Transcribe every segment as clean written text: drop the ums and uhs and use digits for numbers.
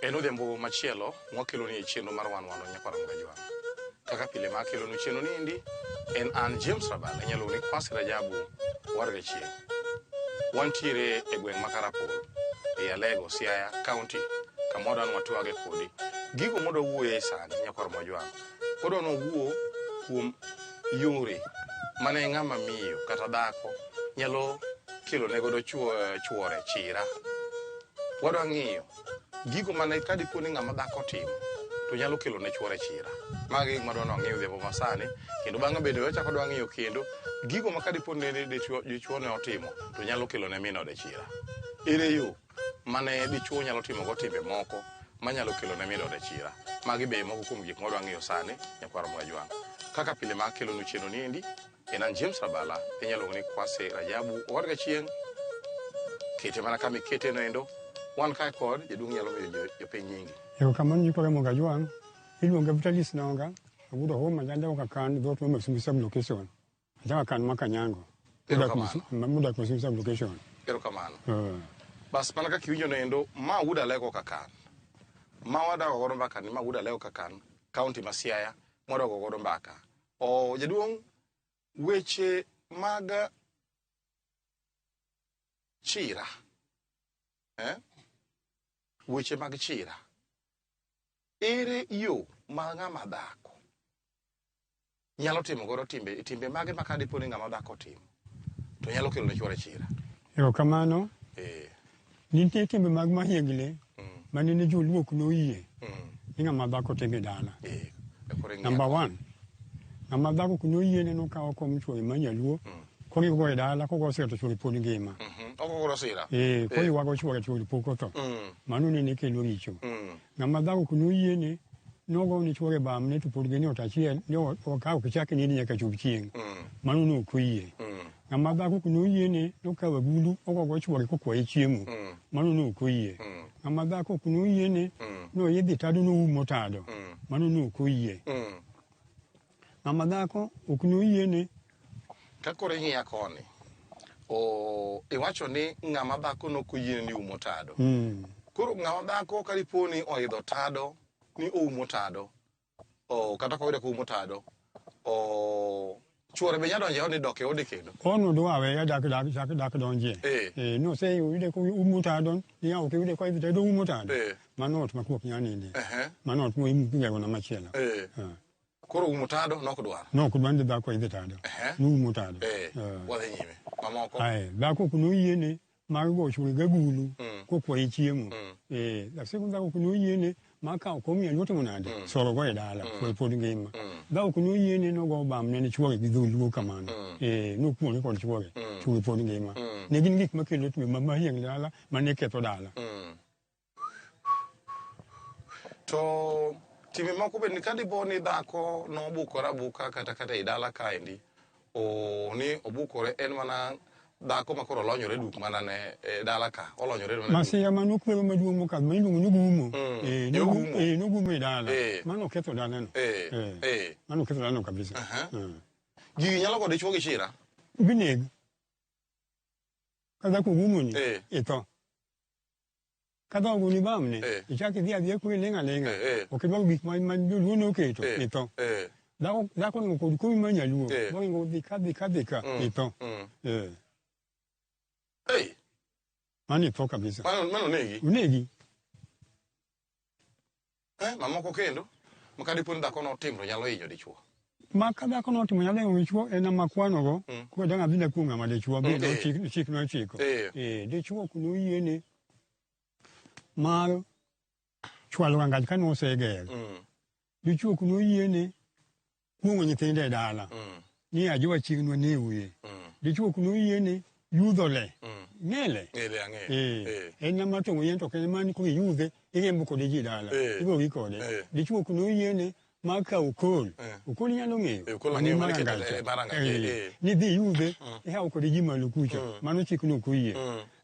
En odhiambo machielo mwakeloni e chenro mar Wan Wano Nyakwar Mgajwang'. Kaka pile ma akelonu chenro ni endi en an James Rabal, inyalo luongo ni Kwasi Rajabu Warga Chieng'. Wantiere e gweng' ma Karapol, ei Alego, Siaya County, kama wadwa ni watwage kodi. Gigo mwadwa wuoye sani Nyakwar Mgajwang', wadwa ni wawuo kuom yore mane ng'ama miyo kata dhako nyalo kelo ne godo chuore chira. Wadwa ng'iyo gigo mane ka dipo ni ng'ama dhako otimo to nyalo kelo ne chuore chira. Mago e gik madwa ni wang'i odhiambo masani kendo bang'e bende wachako wadwa ng'iyo kendo gigo ma ka dipo ni dichuo ne otimo to nyalo kelo ne min ode chira. Ere yo mane dichuo nyalo timo go timbe moko manyalo kelo ne min ode chira? Magi be moko kuom gik mwadwa ng'iyo sani nyakwar Mwajwang'. Kaka pile ma akelonu chenro ni endi En an James Rabala, inyalo luongo ni Kwase Rajabu owadga chieng'. Kete mana kama ikete no endo. Wan kae kod jaduong' nyalo miyo jopiny nyingi. Erokamano nyikwa Ramogi Ajwang'. Iluonga Vitalis Nonga, awuod Homa Nyandewa Kakan, dhoot ma Masumbi sub location. Aja Kakan ma Kanyango. Erokamano. Modak Masumbi sub location. Erokamano. Bas mana kaka iwinjo no endo, ma wuod Alego Kakan. Ma wadago godo mbaka ni ma wuod Alego Kakan, kaunti ma Siaya, mwadago godo mbaka. O jaduong' weche mag chira eh? Weche mag chira ere yo ma ng'ama dhako nyalo timo godo timbe timbe mage ma kadipo ni ng'ama dhako otimo to nyalo kelo ne chuore chira? Erokamano. Eh. Nitie timbe mag mahiengni ma nene joluo ok noyie ni ng'ama dhako tim e dala. Eh. Koro ing'iyo. Number one, ng'ama dhako ok noyiene nokawo kom chuore ma nyaluo koringo e dala kogo sira to chuore pod ngima. Okogoro sira. Eh, koywago chuore chuore pok otho. Mano nene kelo richo. Ng'ama dhako ok noyiene nogo ne chuore bamne to pod gin e ot achiel ni okaw ok chak nindi nyaka chop chieng'. Mano ne ok oyie. Ng'ama dhako ok noyiene nokawo agulu ogogo chuore kokwaye chiemo. Mano ne ok oyie. Ng'ama dhako ok noyiene noidhi tado noumo tado. Mano ne ok oyie. Ng'ama dhako ok noyiene Ka koro ing'iya koni, o, iwacho ni ng'ama dhako nok oyiene ni umo tado. Koro ng'ama dhako ka dipo ni oidho tado ni oumo tado, o, kata koyude koumo tado, o, chuore be nyalo donjo e ode dok e ode kendo. Ono dwa weya dak dak dak dak donjie. Eh. Eh, no se yude ko umo tado, ni ok yude ko idhi tado umo tado. Eh. Mano ot ma kuok nyalo nindie. Ehe. Mano ot mo igero na machielo. Eh. Eh. Koro umo tado nok dwar. No ok dwa ni dhako idhi tado. Ehe. Noumo tado. Eh. Eh. Wadhi nyime. Mamoko. Ae, dhako ok noyiene mar go chuore gagulu kokwaye chiemo. Eh, lakini dhako ok noyiene mar kawo kom nyaluo timo nade? Soro go e dala, chuore pod ngima. Dhako ok noyiene nogo bamne ne chuore gi dholuo kamano. Eh, nokuong'e kod chuore, chuore pod ngima. Ne gin gik makelo timbe ma mahieng dala mane ketho dala. To timbe moko bende ka dipo ni dhako nobukore abuka kata kata ei dala kaendi, o, ni obukore en mana dhako ma koro olonyore duk mana ne e dala ka, olonyore mana duk. Masira mane okwero maduong' mokadho ma iluongo ni gumo. Eh, E ogumo. eh, nogumo e dala. Eh. Mano oketho dalano. Eh, Eh. eh. Mano oketho dalano kabisa. Aha. Eh. Gigi nyalo go dichuo gi chira. Bineg. Ka dhako ogumoni, Eh. itho. Ka dho ogoni bamne, Eh. ichak idhi adhiya koro iling' aling'a. Eh, eh. Ok idwar gik ma joluo noketo, Eh, itho. eh. Dhako dhako oringo kod komi ma nyaluo, Eh. moringo dhi ka dhi ka dhi ka, itho. Eh. Ei, Mano itho kabisa. mano negi. Onegi. Eh, mamoko kendo ma ka dipo ni dhako notimo to nyalo hinyo dichuo. Ma ka dhako notimo nyalo hinyo dichuo en ema kwanogo, koro dang' adhi nakuong' ng'ama dichuo be Eh. chik chik nochiko. Eh. Eh, dichuo ok noyiene mar chwalo rangach kane osegero. Dichuo ok noyiene kuong'o nyithindo e dala. Ni ajowa chieng'nwa ne wiye. Dichuo ok noyiene yudho le. Ng'e le? Ng'e le ang'eyo. Eh. Eh. En ng'ama tong'o yien to ok en mani koro iyudhe iriembo kode ji dala. Eh. Igogi kode. Eh. Dichuo ok noyiene mar kawo okol. Eh. Okol inyalo ng'eyo. Eh, okol Mani ang'eyo mar mane keto rangach e cha. mar rangach, Eh. eh. Ni dhi iyudhe ihawo kode ji malo kucha. Mano chik no ok oyie.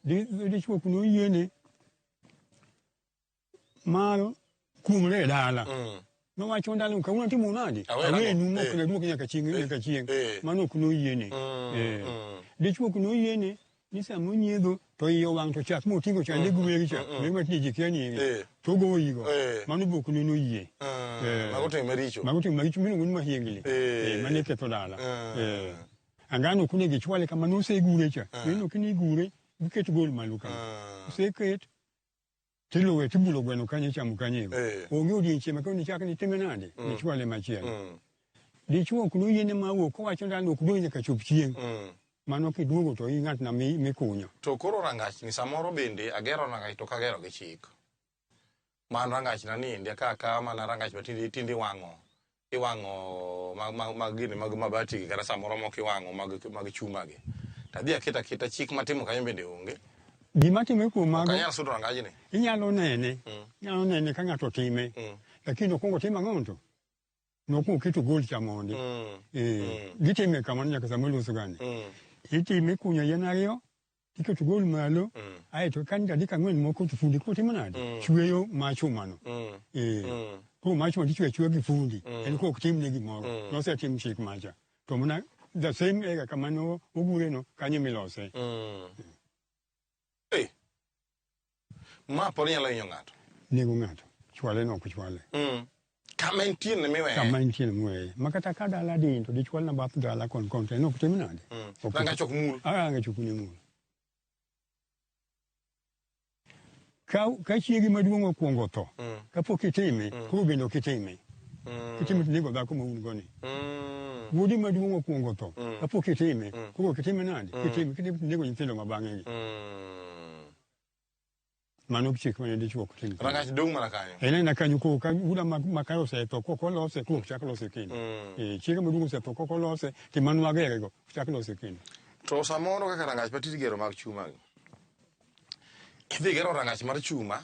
Dichuo ok noyiene mar kuong're e dala. Nowacho ndalo kawuono atimo nade? Awera go. Awenu mok Eh. naduok nyaka chieng' nyaka chieng'. Eh. Mano ok noyiene. Eh. Dichuo ok noyiene Ni sama onyiedho to iye owang' to chak moting'o chande gumeri cha. Gumeri ma tinde ji kia ni to ogoyigo. Mano be ok neno yie. Mago timbe maricho. Mago timbe maricho miluongo ni mahiengli. Mano ketho dala. Angano ok onego ichwale kama nosegure cha. Neno kini igure iket gol malo kama. Oseket tiluwe tibulo gweno kanyo ichamo kanyo. Onge odiechieng' ma koro nichak nitime nade? Nichwale machielo. Dichuo ok noyiene ma wuok kowacho ndalo ok dong' nyaka chop chieng'. Mano kiduogo to in ng'at na mikunyo. To koro rangach ni samoro bende agero rangach to ok agero gi chik. Man rangach na ni aka akawa mana rangach ma tinde tinde iwang'o iwang'o mag gini mag mabati gi kata samoro moko iwang'o mag chuma gi. To adhi aketo aketa chik matimo kanyo bende onge. Gima timre kuom mago. Ok anyal sudo rangajni. Inyalo nene. Inyalo nene ka ng'ato time. Lakini okwongo otim ang'o to? Nokwongo oketo gol cha mondi. Gitime kamano nyaka sama oloso gani. Itime ikunyo yien ariyo, iketo gol malo, aeto ka nitie adek ang'wen moko to fundi koro timo nade? Chweyo ma chumano. Koro ma chuma tichweyo achweya gi fundi. En koro ok timne gimoro. Nosetim chik macha. To mana the same area kama no ogureno kanyo emilose. Ma pod nyalo hinyo ng'ato. Nego ng'ato. Chwale no ok chwale. Kama entie no miweye. Kama entie no miweye. Ma kata ka dala din to dichwal na bath dala kon kon to en ok tim nade? Rangach ok mul. Rangach ok mul. Ka chiegi maduong' okuongo tho, kapok itime, koro bende ok itime. Kitime to nego dhako ma un go ni. Wuodi maduong' okuongo tho, kapok itime, koro ok itime nade? Kitime, kitime to nego nyithindo ma bang'e gi. Mano chik mane dichuo ok tim. Rangach dong' mana kanyo. En aena kanyo koro ka wuoda makayo osetho kok olose koro ok chak lose kendo. Chiega maduong' osetho kok olose to mano wagere go ok chak lose kendo. To samoro kaka rangach ma tinde igero mag chuma gi. Idhi gero rangach mar chuma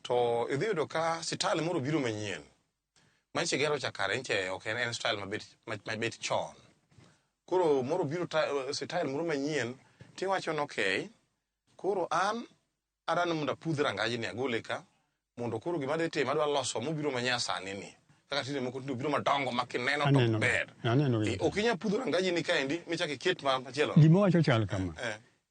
to idhi yudo ka style moro biro manyien. Manyiche gero cha kare nche ok en style mabet chon. Koro moro biro style moro manyien tiwacho ni okay, koro an adwani mondo apudh rangajni agole ka mondo koro gima adhi timo adwa loso mobiro manyasani ni. Kaka tinde moko tinde obiro madongo ma kineno to ber. Ok inyal pudho rangajni kaendi michak iket machielo. Gima wacho chal kama.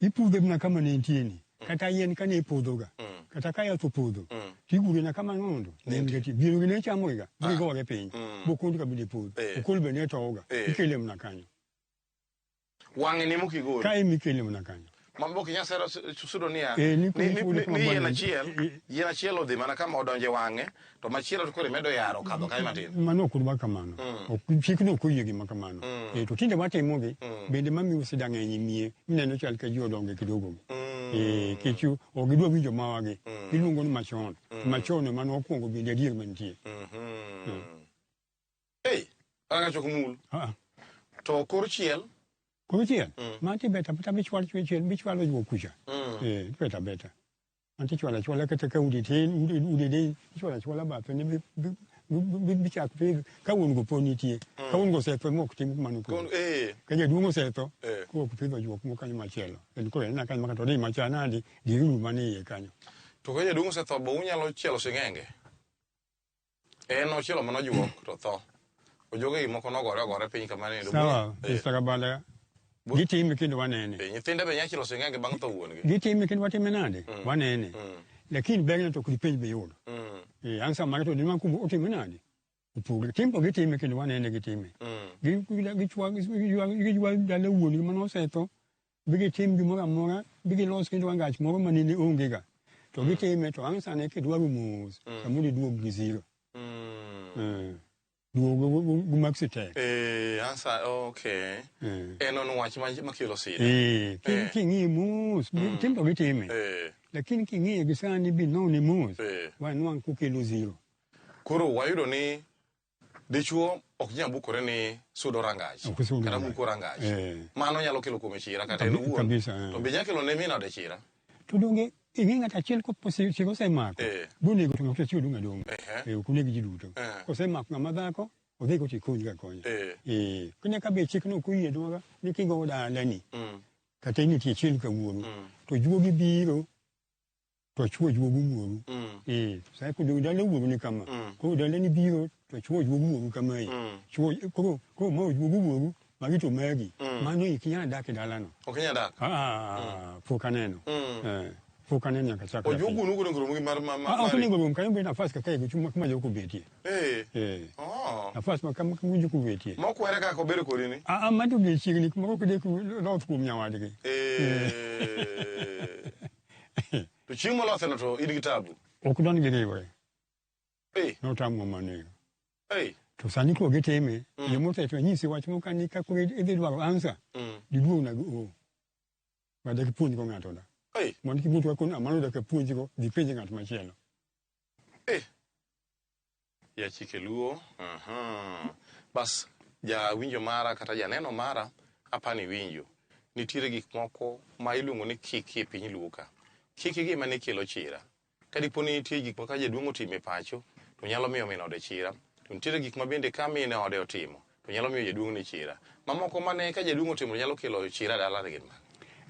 Ipudhe mana kama ne entie ni. Kata yien kane ipudhoga. Kata ka yath opodho. Tigure na kama ng'ondo. Ne nikech biro gi ne chamogiga. Gigore piny. Bokond ka bende podho. Okol be ne towoga. Ikele mana kanyo. Wang'e ni mokigol. Ka ema ikele mana kanyo. Ma ok inyal sero sudo niya. Ni yien achiel odhi mana kama odonje wang'e to machielo to koro imedo yaro kadho kanyo matin. Mano ok odwa kamano. Chikno ok oyie gima kamano. To tinde watimogi bende mamiyo sida ng'eny mie mineno chal ka ji odonge kidogo gi. Kech ok gidwa winjo mawagi. Iluongo ni machon. Machon ema nokwongo bende adier mantie. Rangach ok mul. To kor chiel? Kor chiel? Manti beta beta michwalo chiel michwalo juok kucha. Beta beta. Manti chwala chwala kata ka udi tin udi din ichwala chwala bathe ni bichak pidh ka wuon go pod nitie. Ka wuon go osetho mok tim mano koro. Ka jaduong' osetho koro ok pidho juok moko kanyo machielo. En koro en kanyo makata odhi macha nadi diruru mana iye kanyo. To ka jaduong' osetho bo unyalo chielo sing'enge? En ochielo mana juok to tho. Ojoge gi moko nogore ogore piny kama nindo. Sawa, Mr. Kabala. Gitime kendo wanene. Nyithinde be nyalo chielo sing'enge bang' tho wuon gi. Gitime kendo watime nade? Wanene. Lakini berne to ok dipenj be yudo. Answer mare to dinwa kubo otime nade? Opogre. Tim to gitime kendo wanene gitime. Giywa dala wuon gi mane osetho. Bi gitim gimoro amora, bi gilos kendo rangach moro manene onge ga. To gitime to ang' sane kidwaro mos, samoro iduog gi zero. Duogo gi maxi tek. Answer, okay. En on wach makelo sida. King'iye mos, tim to gitime. Lakini king'iye gi sani bi none mos, wanwang' kokelo zero. Koro wayudo ni dichuo ok nyal bukore ni sudo rangach, kata buko rangach. Mano nyalo kelo kuome chira kata en owuon. To be nyalo kelo ne min ode chira. To donge ing'e ng'ato achiel chik osemako, bonego to ng'ato achiel odong' adong'a. Ok oneg ji duto. Kosemako ng'ama dhako, odhi go tikony ka konya. Kine ka be chikno ok oyie dwara ni kigo dalani, kata in nitie achiel ka wuoru, to juogi biro to chuo juogo wuoru. Sa ko dala wuoru ni kama. Koro dalani biro to chuo juogo wuoru kamae. Chuo koro ma juogo wuoru Magi to magi. Mano ok inyal dak e dalano. Ok inyal dak. Pok aneno. Pok aneno nyaka chakre. Ojuogu onego rom gi mar ma ma. Ok onego rom kanyo be nafas kaka e kuma joko betie. Nafas ma kama joko betie. Mokwere kaka obedo kodi ni? Mano be chiegni kuma ok dek loth kuom nyawadgi. To chieng' molotheno to in gi tabu? Ok don giriwre. Notamwa mano. To sani koro gitime, jomothe to anyisi wach moko ni ka koro idhi dwaro answer, diduogna gi o. Wadek puonjgo ng'ato da. Mondo kibut ka kono mano dak apuonjgo, dhi penj ng'at machielo. Ya chike Luo. Bas, jawinjo mara kata janeno mara, apani winjo. Nitiere gik moko ma iluongo ni kiki e piny Luo ka. Kiki gi mane kelo chira. Ka dipo ni nitie gik ma ka jaduong' otimo e pacho, to nyalo miyo min ode chira. To nitiere gik ma bende ka min ode otimo, to nyalo miyo jaduong' ni chira. Mamoko mane ka jaduong' otimo nyalo kelo chira dala gin mage?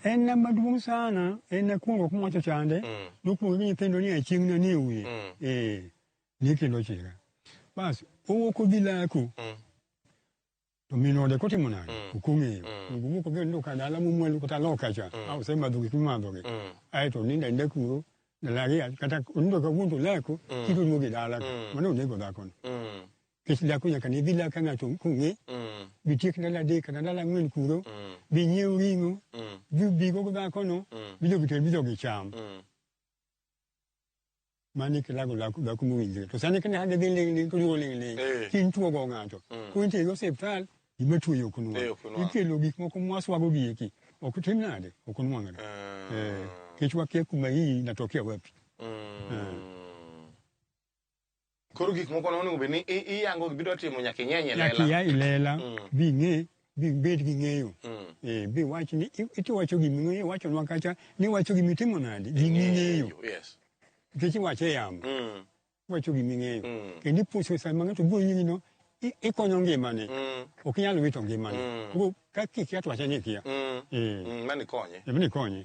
En na maduong' sana, en na kuongo kumawacho chande, nokuongo gi nyithindo ni achieng' na ni e wiye. Ni kelo chira. Bas, owuok odhi lako. To min ode kotimo nade? Ok ong'eyo. Owuok odhi onindo ka dala momwalo kata loka cha. Osemadho gik mimadhogi. Aeto onindo aninda kuro, ndalo ariyo kata onindo kawuono to lako, kiny oduogo e dala ka. Mano onego dhakono. Nikech dhako nyaka ne dhi lak ka ng'ato kong'e, bitiek ndalo 3 kata ndalo 4 kuro, binyiew ring'o, bigo gi dhakono, bidog ter bidog gicham. Mano ikilago dhako mowinjore. To sani kane gidhi ling' ling' to duogo ling' ling'. Kiny tuo go ng'ato. Koro nitie e osiptal, gima tuoyo ok nwang'. Ikelo gik moko mwaswago gi eki. Ok tim nade? Ok onwang're. Nikech wakia kuma hii inatokea wapi. Koro gik moko onego bed ni iyango gibiro timo nyaka ing'eny e lela. Nyaka iya e lela, bing'e, bibed gi ng'eyo. Biwach ni itiwacho giming'eyo, iwachonwa kacha ni iwacho gimitimo nade? Giming'eyo. Nikech iwache e yamo. Iwacho giming'eyo. Kendo ipuonjo sama ng'ato biro nyimi no, ikonyo ngimane. Ok inyal wito ngimane. Koro ka kikia to wacha ni ikia. Mano ikonye. Mano ikonye.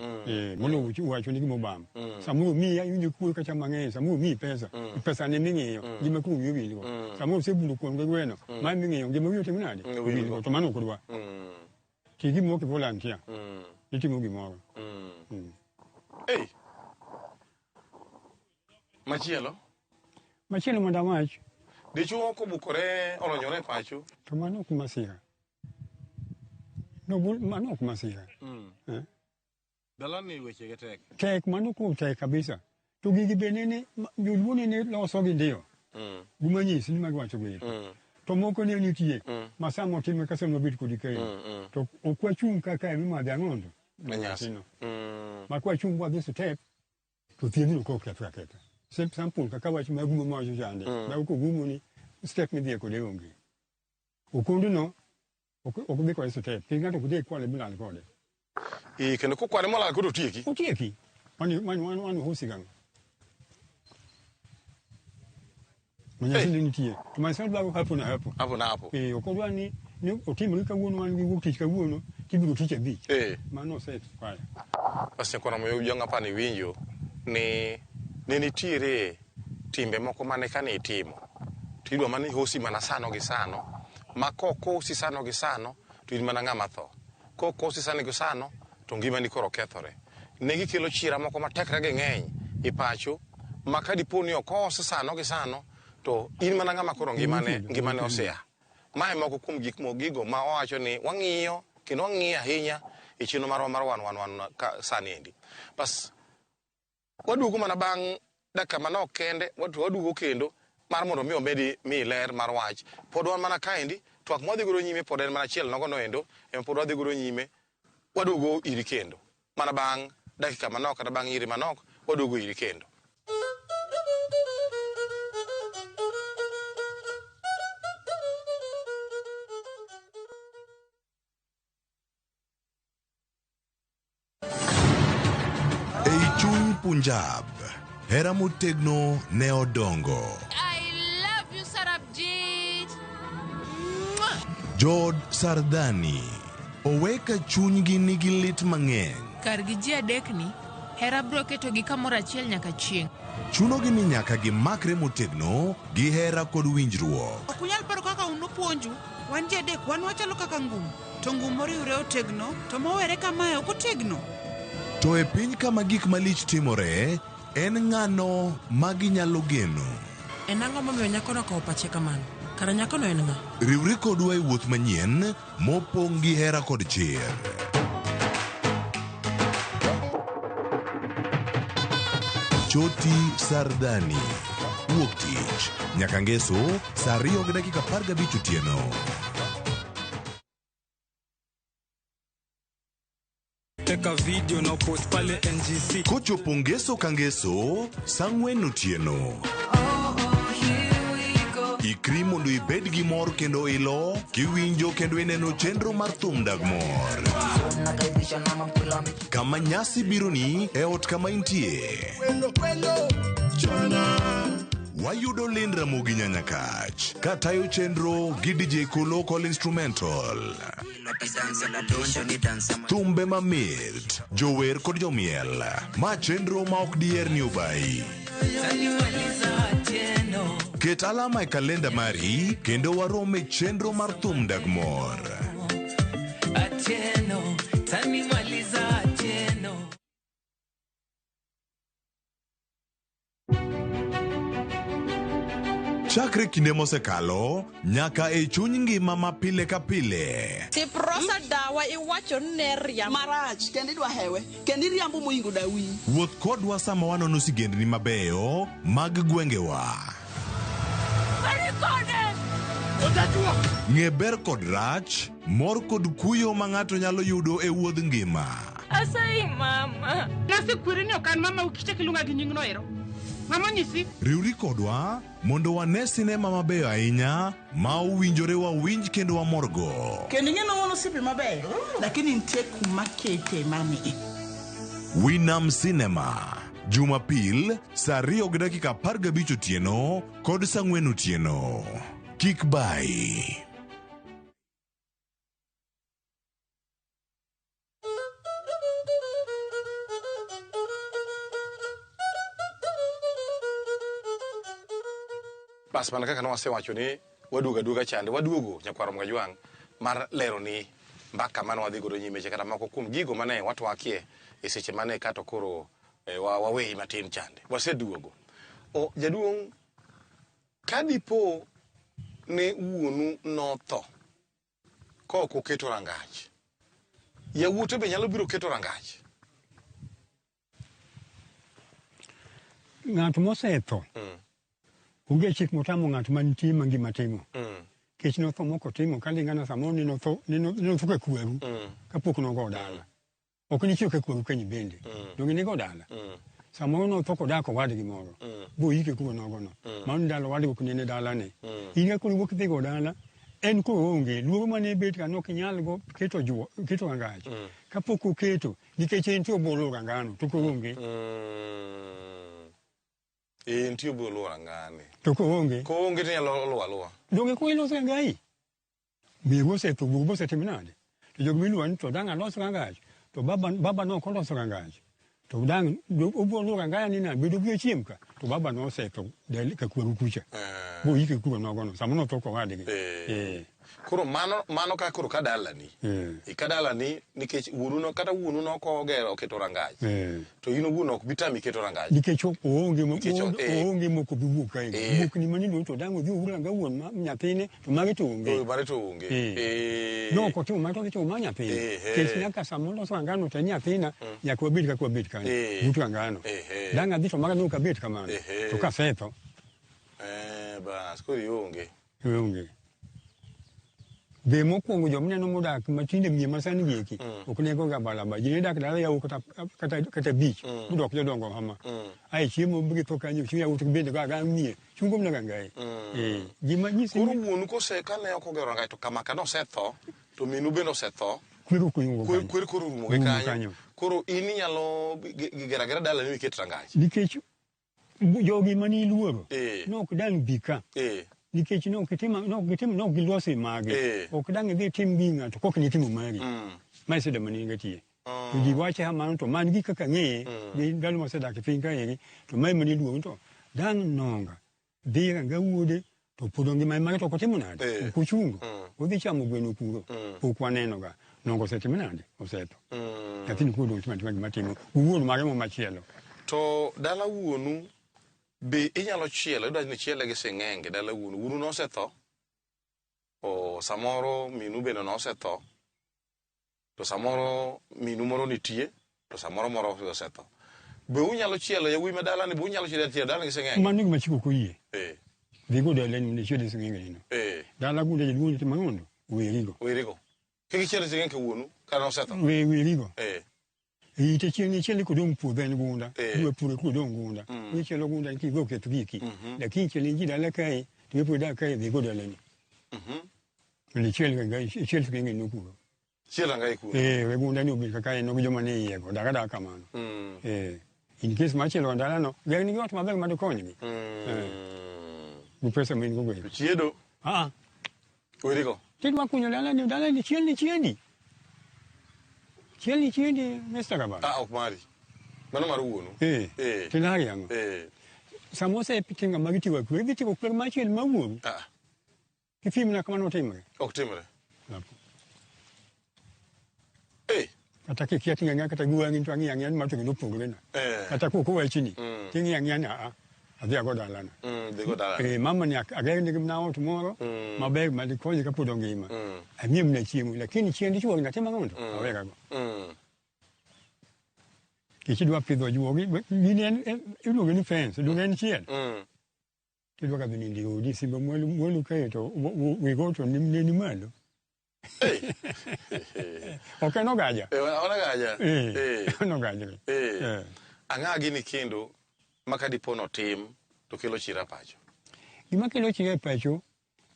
Mondo wacho ni gima obam. Samoro miyi iwinjo kuoyo kacha mang'eny, samoro miyi pesa. Pesa ne ming'iyo, ngima kuom wiyi owilgo. Samoro osebulo kuom gi gweno, ma ming'iyo, ngima wiyi otim nade? Owilgo. To mano ok dwa. Ti gimoro ki volunteer. Itimo gimoro. Machielo? Machielo mondo awach. Dichuo kobukore olonyore e pacho. To mano ok masira. Mano ok masira. Dalani weche ge tek. Tek, mano kuom tek kabisa. To gigi bende ne joluo ne loso gi ndio. Guma nyisi ni magiwacho gi. To moko ne nitie. Ma sama otime ka sama wabet kodi kae. To ok wachung' kaka mimadhe ang'ondo. Manyasi. Ma kwachung' wadhi step to thiedhno kok kethre aketha. Sample kaka wach mag gumo mawacho chande. Ma kogumo ni step midhiye kode onge. Okondo no ok dhi kode step. Kik ng'ato ok dhi kwale milal kode. Kendo kokwale molal kode otieki. Otieki. Mano hosi gang'o. Manyasi ne nitie. To manyasi dwaro hapo na hapo. Hapo na hapo. Ok odwa ni otimre kawuono wan gi wuok tich kawuono tibiro tich abich. Mano ose expire. Bas nyakwara moyo jong'a pani winjo ni ne nitiere timbe moko mane kane itimo. To idwa mana ni hosi mana sano gi sano. Ma kokosi sano gi sano to in mana ng'ama tho. Kokosi sano gi sano to ngimani koro kethore. Ne gikelo chira moko ma tekre gi ng'eny e pacho ma ka dipo ni ok oos sano gi sano to in mana ng'ama koro ngimane osea. Mae moko kuom gik gigo ma owacho ni wang'iyo kendo wang'iyo ahinya e chenro marwa mar wan ka sani endi. Bas waduogo mana bang' dakika manok kende, waduogo kendo mar mondo mi omedi mi ler mar wach. Pod wan mana kaendi, twak mwadhi godo nyime pod en mana achiel nogo noendo, ema pod wadhi godo nyime, waduogo iri kendo. Mana bang' dakika manok kata bang' iri manok, waduogo iri kendo. Ei chuny Punjab, hera motegno ne odongo. I love you, Sarabjit. Jood Sardani owe ka chunygi nigi lit mang'eny. Kargi ji adekni, hera biro ketogi kamoro achiel nyaka chieng'. Chunogi ni nyaka gimakre motegno gi hera kod winjruok. Ok unyal paro kaka un upuonju, wan ji adek, wan wachalo kaka ngum. To ngum moriwre otegno, to mowere kamae ok otegno. To e piny kama gik malich timore, en ng'ano ma ginyalo geno? En ang'o momiyo nyakono okawo pache kamano? Kara nyakono en ng'a? Riwri kodwa e wuoth manyien mopong' gi hera kod chir. Choti Sardani. Wuok tich nyaka ngeso saa 2:15 otieno. Teka video na post pale NGC. Kochopo ngeso ka ngeso saa 4 otieno. Ikri mondo ibed gi mor kendo ilo kiwinjo kendo ineno chenro mar thum dag mor. Kama nyasi bironi e ot kama intie. Wayudo Lind Ramogi Nyanyakach katayo chenro gi DJ Kolo Call Instrumental. Thumbe mamit, jower kod jomiel. Ma chenro ma ok diher ni obayi. Ket alama e kalenda mari kendo warom e chenro mar thum dag mor. Chakre kinde mosekalo nyaka e chuny ngima ma pile ka pile. Tiprosa dawa iwacho ni ne riambo. Marach, kendo idwa hewe, kendo iriambo moingo dawi. Wuoth kodwa sama wanono sigendni mabeyo mag gwengewa. Ng'e ber kod rach, mor kod kuyo ma ng'ato nyalo yudo e wuodh ngima. Asayi mama. Nasekweri ni ok an mama ukichak iluonga gi nyingno ero. Mama nyisi. Riwri kodwa mondo wane sinema mabeyo ahinya ma owinjore wawinj kendo wamorgo. Kendo ing'e ni wan osiepe mabeyo, lakini nitie kuma kete mani. Winam Cinema, Jumapil saa 2:15 otieno kod saa 4 otieno. Kik bayi. Bas mana kaka nowasewacho ni waduogo aduoga chande, waduogo nyakwar Mgajwang' mar lero ni mbaka mane wadhi godo nyime kata moko kuom gigo mane watwakie e seche mane kato koro waweyi matin chande. Waseduogo. O jaduong' kadipo ne wuonu notho kok oketo rangach, yawuote be nyalo biro keto rangach? Ng'at mosetho onge chik motamo ng'at mantie mangima timo. Kech notho moko timo kalingana samoro ni notho ka kweru kapok nogo dala. Ok nichiew ka kweru kanyi bende. Donge nigo dala. Samoro notho kodak owadgi moro. Boyike kuro nogono. Mano ndalo owadgi ok nene dalane. In ka koro iwuok idhi go dala, en koro onge. Luoro mane bet ka nok inyal go keto rangach. Kapok oketo, nikech en to obolo rangano, to koro onge. Entie obiro luwo rangani. To koonge. Koonge to inyalo luwo aluwa. Donge koro iloso rangai? Meru osetho, wuoru be osetimo nade? To jogo miluwo ni to dang' alos rangach. To baba ne ok oloso rangach. To dang' obiro luwo rangaya ni nade? Bedo obiro chiem ka? To baba nosetho ka kweru kucha. Boyike kuro nogono. Samoro notho kowadgi. Koro mano ka koro ka dalani. Ka dalani nikech wuonu kata wuonu nok ogero oketo rangach. To in owuon ok bi tami keto rangach. Nikech oonge mok obi wuok kae. Wuok ni mani to dang' odhi our ranga wuon ma nyathine to mage to onge. Mare to onge. No ok otimo mano to otimo mar nyathine. Nikech nyaka sama oloso rangano to nyathina nyaka wabed kaka wabet kanyo. But rangano. Dang' adhi to maga ne ok abet kamano. To kasetho. Bas koro ionge. Ionge. Be mokwongo joma neno modak matinde miye masani gi eki ok nego ga balaba. Ji ne dak dala yawo kata bich modok jodongo kama. Ae chiemo githo kanyo chiemo yawuot bende ga miye chungo mana gangae. Gima nyisi koro wuonu kose kane ok ogero rangach to kama ka nosetho to minu bende osetho. Kwer koro orumo gi kanyo. Koro in inyalo gero agera dalani miket rangach. Nikech jogi mane iluoro nok dang' bi ka. Nikech nok gilosi mage. Ok dang' idhi tim gi ng'ato kok nitimo mari. Ma e shida mane in gatie. To ji wache kamano to man gi kaka ng'eye gi ndalo masedak e piny kaeri to mae mane iluongo to dang' nonga dhi ranga wuode To pod ngima mare to ok otimo nade? Eh. Ok ochungo. Odhi chamo gweno kuro. Pok waneno ga. Nongo osetimo nade? Osetho. Nyathini koro dong' timo atima gima timo. Wuon mare mo machielo. To dala wuonu be inyalo chielo, idwa ni chiele gi sing'enge dala wuonu. Wuonu nosetho. O samoro minu bende nosetho. To samoro minu moro nitie, to samoro moro osetho. Be unyalo chielo yawuoyi ma dalani, be unyalo chielo chielo dalani gi sing'enge? Mano gima chik ok oyie. Eh, Dhi go dalani mondo ichiel sing'enge nino. eh, Dala gunda jaduong' timo ang'ondo? Werigo. werigo. Kik ichiel sing'enge wuonu ka nosetho. We werigo. Eh, Ite chieng' ichiele kodong' puodho en gunda. Eh. Dwe pure kodong' gunda. Ichielo gunda kigo ketho giki. Lakini chiele ji dala kae, to ipo dak kae dhi go dalani. Mondo ichiel ga ichiel sing'enge no kuro. chiel angai kuno. Eh, we gunda ni obed kaka en gi joma ni iye go. Dak adaka kamano. Eh, in case machielo dalano, ger nigi ot maber ma dikonygi. Gi pesa ma in go go. Chiedo, Ah, werigo. tidwa kunyo dalani, dalani chiel ni chiendi. Chiel ni chiendi, Mr. Kabalo. Ah, ok mari. Mano mar wuonu. Eh, Eh. tilari ang'o? Eh, Sama osetinga magi tigo kwer, idhi tigo kwer machiel ma wuoru. ah, Kipimna kamano otimre. ok timre. Eh, Kata kikia ting'a ng'a kata gi wang'i to ang'iyo ang'iya ni ma to gino opogore na. eh. Kata kok owachni, ting'iyo ang'iya ni aa, adhi ago dalana. Dhi go dalani. Eh, mama ni agerne nigi mana ot moro maber ma dikonye kapod ongima. Amiye mana chiemo, lakini chiend chuori natimo ang'o to awerago. Kech idwa pidho juogi, gini en iluonge ni fence, donge en chiel. Tidwa ka dhi nindo e odi, simba mwalo mwalo kae to wego to ni ni malo. Ok en ogaja. Eh, ona gaja. Eh, Eh. en ogaja. Eh. Eh. Ang'a gini kendo ma ka dipo notim to kelo chira pacho. Gima kelo chira e pacho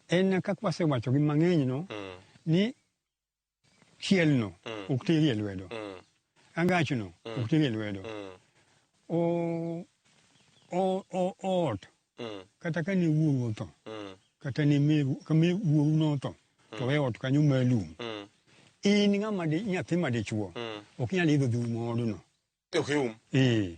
en kaka wasewacho gi mang'eny no ni chielno ok teri e lwedo. Angachno ok teri e lwedo. O o o ot kata ka ne wuoru otho kata ne meru ka me wuoru notho to we ot kanyo malum. In ng'ama di nyathi ma dichuo ok inyal idho dhi umo odno. Ok ium. Eh.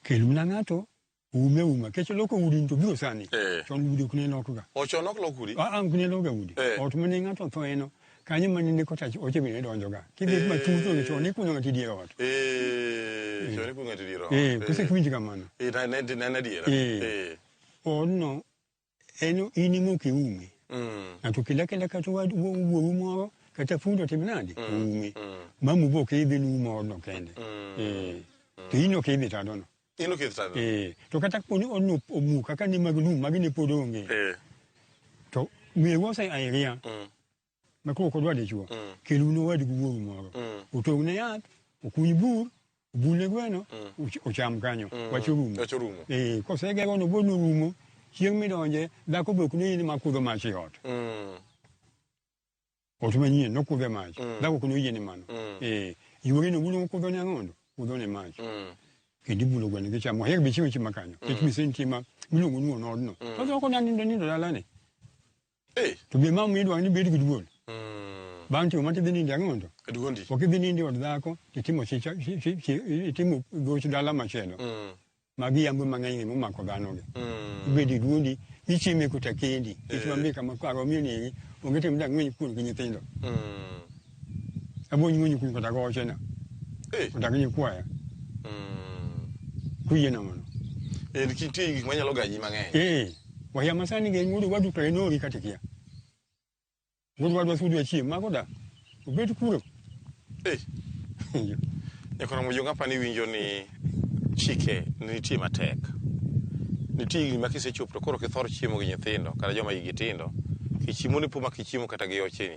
Kel mana ng'ato ume uma kech loko udi to biro sani. Eh. Chon udi ok ne lokga. Ochon ok lok udi. Ah, ok ne lokga udi. Eh. Ot mane ng'ato othoeno kanyo mane ne kota oche bende donjoga. Kidhi matut to chon ikunyo ng'ato e dier ot. Eh, chon ikunyo ng'ato e dier ot. Eh, kose kiwinjo kamano. Eh, ne ne ne adiera. Eh. Eh. Odno en in ema ok iume. Ng'ato kele akela kata wad wuoru moro kata fundi otim nade oume. Mamu be ok idhi ni umo odno kende. Eh. To in ok idhi tadono. In ok idhi tado. Eh. To kata kapo ni odno omuk kaka ne mag lum magi ne pod onge. Eh. To meru ose airia. Ma koro ok odwa dichuo. Keluru owadu gi wuoru moro. Otong'ne yath, okuny bur, obulne gweno, ocham kanyo. Wach orumo. Wach orumo. Eh, kosegero no bono orumo, chieng' midonje, dhako be ok noyie ni ma kudho mach e ot. Ot manyien nokudhe mach. Dhako ok noyie ni mano. Eh, yuore no bulo kudho ne ang'ondo, kudho ne mach. Kendo ibulo gweno gichamo. Oher be chiemo chiema kanyo. Nikech mise nitie ma miluongo ni wuon odno. To dhako oda nindo nindo dalane. Eh. To be mama idwaro ni ibed gi duol. Bang' timo mano tidhi nindo e ang'ondo. E duondi. Ok idhi nindo e od dhako, titimo chicha, itimo goch dala machielo. Magi yambe mang'eny momako dhano gi. Ibedo e duondi, ichieme kota kendi. Nikech wan be kama kare omiyo negi, onge tim dang' ng'weny kuon gi nyithindo. Abo ng'wenyo kuon kata gochena. Eh. Kata gi nyikwaya. Kuyiena mano. Eh, nitie gik manyalo gaji mang'eny. Eh, wahia masani gi wuod wadu to en ori kata ikia. Wuod wadwa sudu achiem, mago da. Obet kuro. Eh. Nyakoro Mujunga pani winjo ni chike nitie matek. Nitie higni ma kisechopo to koro kithor chiemo gi nyithindo kata joma higi tindo. Kichiemo ni po ma kichiemo kata gi ocheni.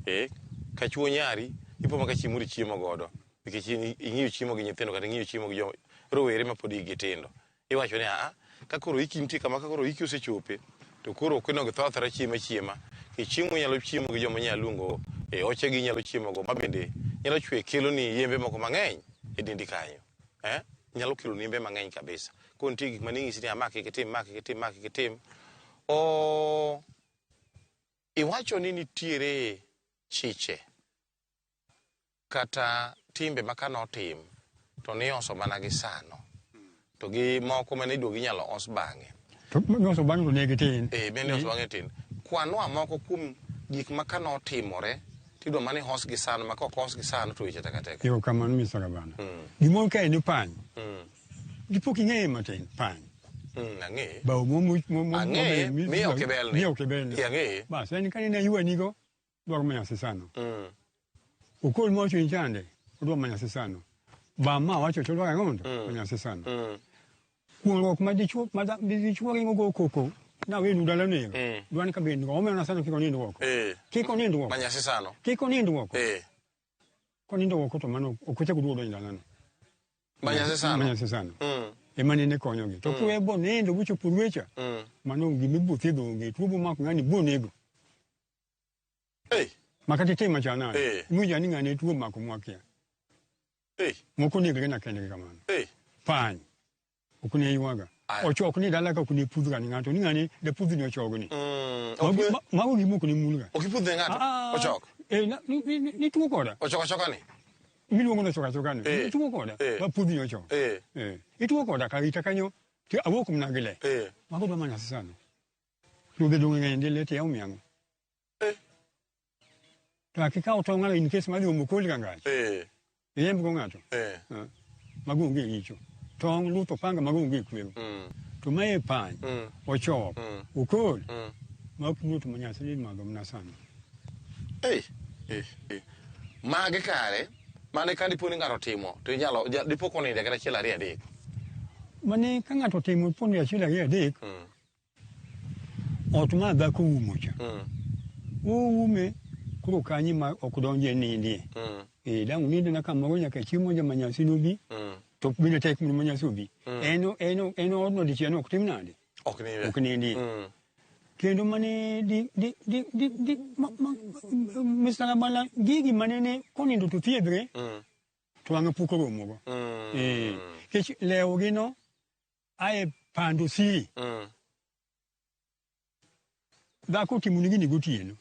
Eh, ka chuo nyari ipo ma ka chiemo ni chiemo godo. Nikech in ing'iyo chiemo gi nyithindo kata ing'iyo chiemo gi jo rowere ma pod higi tindo. Iwacho ni aa, ka koro hiki nitie kama ka koro hiki osechope to koro ok onego ithor athora chiemo achiema. Nikech chiemo inyalo chiemo gi joma inyalo luongo e ochegi inyalo chiemo go ma bende nyalo chwe kelo ni yembe moko mang'eny e dendi kanyo. Eh? Nyalo kelo ni yembe mang'eny kabisa. Koro nitie gik mane inyisi ni ma kik itim, ma kik itim, ma kik itim. O iwacho ni nitiere chiche kata timbe ma kanotim to nioso mana gi sano. To gi moko mane iduogo inyalo os bang'e. To nyoso bang'e to ne gitin. Eh, bende nyoso bang'e tin. Kwanwa moko kuom gik ma ka notimore tidwa mana ni hos gi sano ma kok hos gi sano to weche tek ateka. Erokamano Mr. Gavana. Gimoro ka en pany. Dipo king'eye matin, pany. Ang'eye. Bao mo mo mo mo Ang'eye, miyo ok ibelni. Miyo ok ibelni. Eh, ang'eye. Bas, en kanene aywanigo, dwaro manyasi sano. Okol mowacho chande, odwa manyasi sano. Ba ma wacho to odwaro ang'o to? Manyasi sano. Kuong'ruok ma dichuo ma dichuo ringo go koko na wenu dala nego. Dwani ka bende omena sano kik onind oko. Kik onind oko. Manyasi sano. Kik onind oko. Konindo oko to mano ok ochak oduogo donjo dalano. Manyasi sano. Manyasi sano. Ema nene konyogi. To kiwe bo nindo bochopo rwecha, mano gima ibo thiedho onge. Tuo bomako ng'ani bo nego. Ma kata itim machal nade, iwinjo ni ng'ani tuo omako mwakia. Moko onegre na kendgi kamano. Pany. Ok ne ywaga. Ochok ni dala ka ok ne pudh ga ni ng'ato ni ng'ani de pudh ni ochogni. Mago gima ok ne mulga. Ok ipudh ne ng'ato? Ochok? Ni tuo koda. Ochok achoka ni? Miluongo ni ochok achoka ni. Ituo koda. Ma pudh ni ochok. Ituo koda ka rita kanyo to awuok mana gi le. Mago dwa mana sano. Ruodhe dong' ng'eny ndi le to yawo miang'o. To akikawo tong' ng'ato in case madhi omo koli ka ngach. Iyemb go ng'ato. Mago onge richo. Tong' luth opanga mago onge kwero. To mae pany, ochok, okol, ma ok imulo to manyasi ni madho mana sano. Magi kare, mane ka dipo ni ng'ato otimo, to inyalo, dipo koninde kata achiel ariyo adek. Mane ka ng'ato otimo dipo ni achiel ariyo adek, ot ma dhako umo cha. Oume koro kanyo ma ok donje nindie. Dang' unind na kamoro nyaka chieng' moja manyasi nobi, to bende tek mondo manyasi obi. En odno dichiel ok tim nade? Ok nindie. Ok nindie. Kendo mane di di di di di ma, ma, Mr. Rabala gigi manene konindo to thiedhre, to wang'e pok oromogo. Kech lewogi no ae pando siri. Dhako otimoni gini gotieno.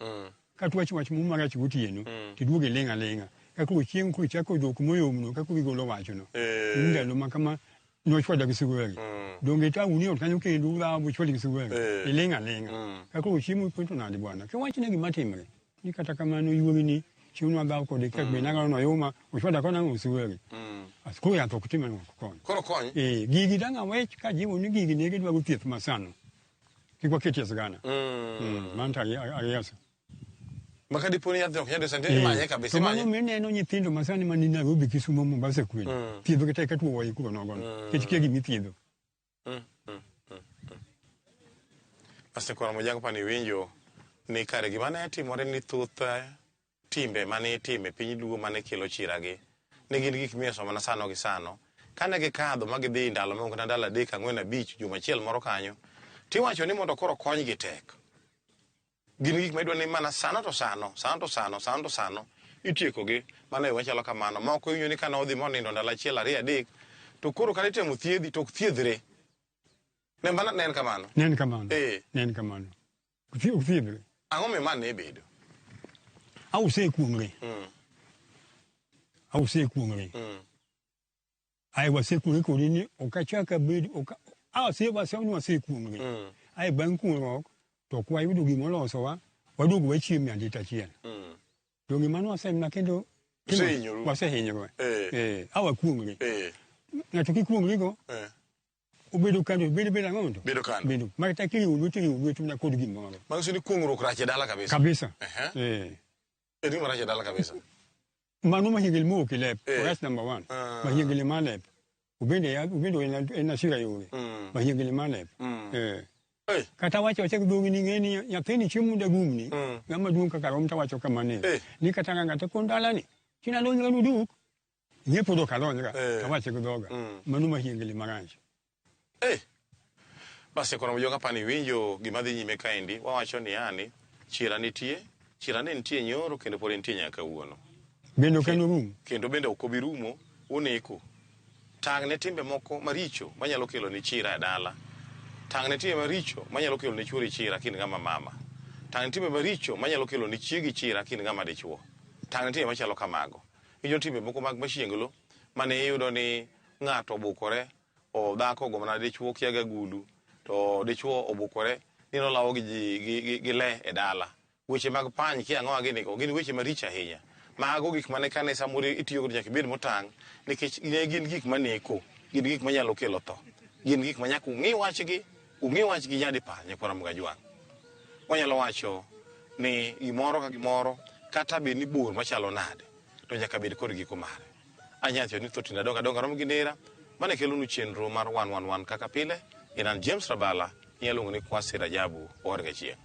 Kata wach wach moro marach gotieno, tiduogo iling' aling'a. Ka koro chieng' koro ichako dhok moyomno ka koro igolo wachno. Ni ndalo ma kama nochwada gi sigweri. Donge itauni ot kanyo kendo udhawo bochwadi gi sigweri. Iling' aling'a. Ka koro chiemo ipenjo to nade bwana. Kiwachne gima timre. Ni kata kamano yuori ni chieng' nwadhaw kode ka be nang'ano noyuma ochwada kod nang'o sigweri. As koro yath ok tim ang'o ok kony. Koro kony? Gigi dang' awech kajiwo ni gigi ne gidwaro thieth masano. Kik waketie sigana. Mano to ariasa. Ma ka dipo ni yath ok nyal sani imanye kabisa To mano imanye. mineno nyithindo masani mani Nairobi, Kisumu, Mombasa kwen. Thiedho gi tek ka tuo wai kuro nogono. Nikech kia gima ithiedho. Asekwana Mojang pani winjo ni kare gima ne timore ni thoth timbe mane itimo e piny Luo mane kelo chiragi ne gin gik miyoso mana sano gi sano. Kane gikadho ma gidhi ndalo moko kata ndalo 3, 4, 5, juma achiel moro kanyo, tiwacho ni mondo koro konygi tek. Gin gik ma idwa ni mana sano to sano, sano to sano, sano to sano, itiekogi mana e yo machalo kamano. Moko iwinjo ni kane odhi monindo ndalo 1, 2, 3, to koro kata itemo thiedhi to ok thiedhre. Ne mana ne en kamano. Ne en kamano. Ne en kamano. Ok thiedhre. Ang'o miyo ma ne bedo? Awusekuong're. Awusekuong're. Ae wasekuong're kodi ni ok achak abed ok ase wase ni wasekuong're. Ae bang' kuong'ruok to ok wayudo gima olosowa, waduogo wachiemo e andita achiel. Donge mano wasemna kendo Usehinyoru. Wasehinyore. Awakuong're. Ng'ato kikuong'rigo, obedo kando, bedo bedo ang'o to? Bedo kando. Bedo. Ma kata kiriwo lweti, iriwo lweti mana kod gimoro. Manyiso ni kuong'ruok rach e dala kabisa. Kabisa. En gima rach e dala kabisa. Mano mahiengli mowuok e lep, rach number 1. Mahiengli mar lep. Obende ya, obende en asira yore. Mahiengli mar lep. Kata wacho wacha gi dhogi ni ng'e ni nyathini chiemo dagumni, ng'ama duong' kaka rom to wacho kamano. Ni kata ng'ato kon dalani, china lonyra nuduk. Ng'e pod ok alonyra, awache gi dhoga. Mano mahiengli marach. Basi koro joka pani winjo gima dhi nyime kaendi, wawacho ni yani chira nitie, chira ne nitie nyoro kendo pod entie nyaka kawuono. Bende ok en orum. Kendo bende ok obi rumo, oneko. Tang' ne timbe moko maricho manyalo kelo ni chira e dala. Tang' ne timbe maricho manyalo kelo ni chuori chira kind ng'ama mama. Tang' ne timbe maricho manyalo kelo ni chiegi chira kind ng'ama dichuo. Tang' ne timbe machalo kamago. Winjo timbe moko mag machienglo mane iyudo ni ng'ato obukore, o dhako ogo mana dichuo kia gagulu. To dichuo obukore ni nolawo gi ji gi, gi, gi le e dala. Weche mag pany kia ang'owa gini go gin weche maricho ahinya. Mago gik mane kane samoro itiyo go nyaka ibed motang' nikech ne gin gik maneko, gin gik manyalo kelo tho. Gin gik ma nyaka ung'i wachgi, ung'i wachgi nyadipar nyakwa Ramogi Ajwang'. Wanyalo wacho ni gimoro ka gimoro kata bed ni bor machalo nade to nyaka bed kod giko mare. Anyacho ni thoth adongo adonga rom gi nera mane kelonu chenro mar 111 kaka pile. En an James Rabala, inyalo luongo ni Kwasi Rajabu Owarga Chieng'.